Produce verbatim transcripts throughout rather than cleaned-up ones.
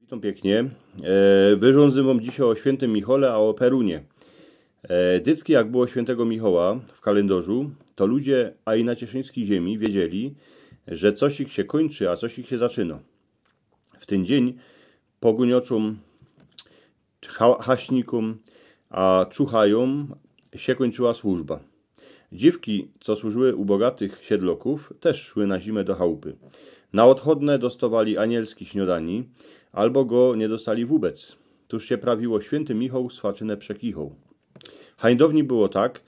Witōm piyknie. E, wyrządzym wōm dzisiej ô świyntym Michole, a ô Perunie. E, dycki jak było świyntego Michoła w kalyndarzu, to ludzie, a i na cieszyńskij ziemi wiedzieli, że cosik sie kōńczy, a cosik sie zaczyno. W tyn dziyń pogōnioczōm, ha-, haśnikōm, a czuchajōm sie kōńczyła służba. Dziewki, co służyły u bogatych siedlokōw, tyż szły na zimę do chałupy. Na ôdchodne dostŏwali anielski śniodani, abo go niy dostali wōbec. Tōż sie prawiło, świynty Michoł swaczynã przekichoł. Hańdowni było tak,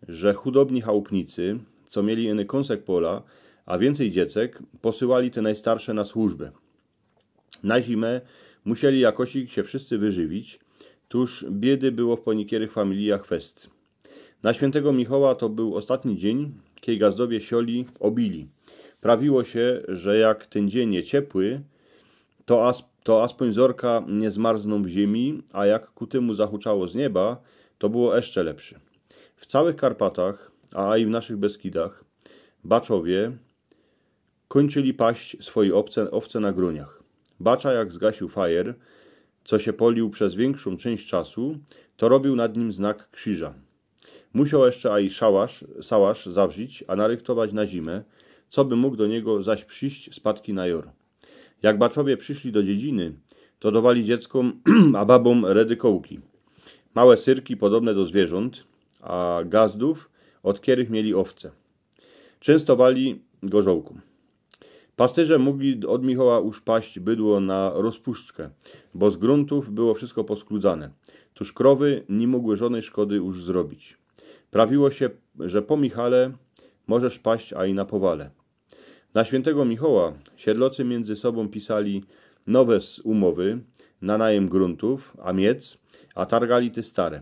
że chudobni chałupnicy, co mieli iny kōnsek pola, a wiyncyj dziecek, posyłali te nojstarsze na służbę. Na zimę musieli jakosik sie wszyscy wyżywić, tōż biedy było w ponikierych familijach fest. Na świyntego Michoła to bōł ôstatni dziyń, kej gazdowie sioli ôbili. Prawiło sie, że jak tyn dziyń je ciepły, to as-, to aspōń zorka niy zmarznōm w ziymi, a jak ku tymu zahuczało z nieba, to było jeszcze lepsze. W cołkich Karpatach, a i w naszych Beskidach, baczowie kōńczyli paść swoje ôwce, ôwce na grōniach. Bacza, jak zgasiōł fajer, co sie poliōł bez wiynkszōm czynść czasu, to robiōł nad nim znak krzyża. Musioł jeszcze aj szałasz, szałasz zawrzić, a narychtować na zimę, co by mōg do niego zaś prziś spadki na jŏr. Jak baczowie prziszli do dziedziny, to dŏwali dzieckōm a babōm redy kołki. Małe syrki podobne do zwiyrzōnt, a gazdōw, ôd kerych mieli ôwce. Czynstowali gorzołkōm. Pastyrze mōgli ôd Michoła uż paść bydło na rozpuszczkã, bo z grōntōw było wszysko poskludzane. Tōż krowy niy mōgły żŏdnyj szkody uż zrobić. Prawiło sie, że po Michale możesz paść a i na powale. Na świyntego Michoła siedlocy miyndzy sobōm pisali nowe s-, umowy na najym grōntōw a miec, a targali te stare.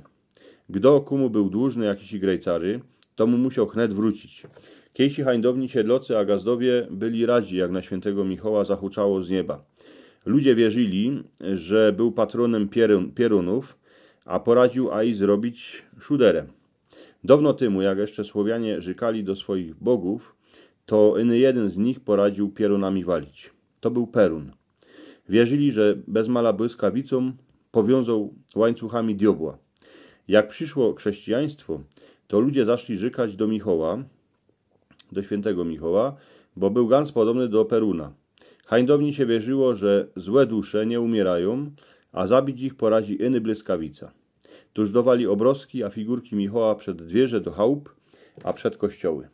Kdo kōmu bōł dłużny jakiś grejcary, to mu musioł chnet wrōcić. Kejsi hańdowni siedlocy a gazdowie byli radzi, jak na świyntego Michoła zahuczało z nieba. Ludzie wierzyli, że bōł patronym pierōn-, pierōnōw, a poradziōł aj zrobić szuderã. Dŏwno tymu, jak jeszcze Słowianie rzykali do swojich bogōw, to iny jedyn z nich poradziōł pierōnami walić. To bōł Perun. Wierzyli, że bez mala błyskawicōm powiōnzoł łańcuchami diobła. Jak prziszło krzyścijaństwo, to ludzie zaszli rzykać do Michoła, do świyntego Michoła, bo bōł gans podobny do Peruna. Hańdowni sie wierzyło, że złe dusze niy umiyrajōm, a zabić ich poradzi iny błyskawica. Tōż dŏwali ôbrozki a figurki Michoła przed dwiyrze do chałup, a przed kościoły.